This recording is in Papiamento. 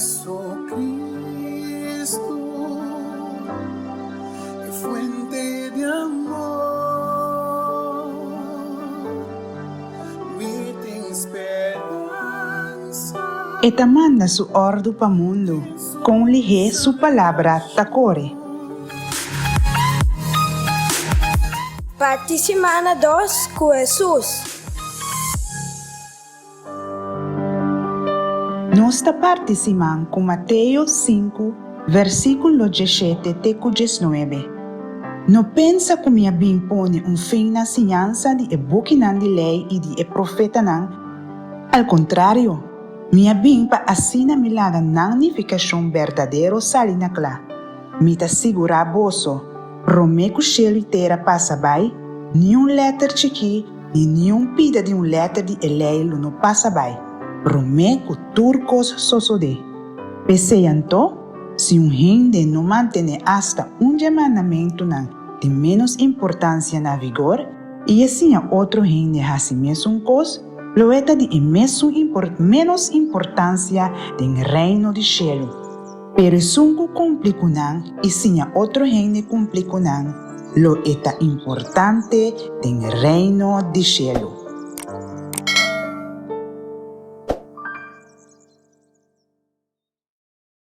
Jesucristo, e fuente di amor. Mi tin speransa. E ta manda su òrdu pa mundu, kon lihé su palabra ta kore. Parti simana dos ku Hesus. Nos ta parti siman ku Mateo sinku, versíkulo djeshete te ku djesnuebe. No pensa ku mi a bin pone un fin na siñansa di e bukinan di Lei i di e Profetanan. Al kontrario, mi a bin pa asina mi laga nan nifikashon berdadero sali na kla. Mi ta sigurá boso, promé ku shelu i tera pasa bai, niun lèter chikí ni niun pida di un lèter di e Lei lo no pasa bai, promé ku tur kos sosodé. P'esei anto, si un hende no mantené asta un dje mandamentunan di ménos importansia na vigor i e siña otro hende hasi mesun kos, lo e ta di e mesun ménos importansia den Reino di shelu. Pero esun ku kumpli ku nan i siña otro hende kumpli ku nan, lo e ta importante den Reino di shelu.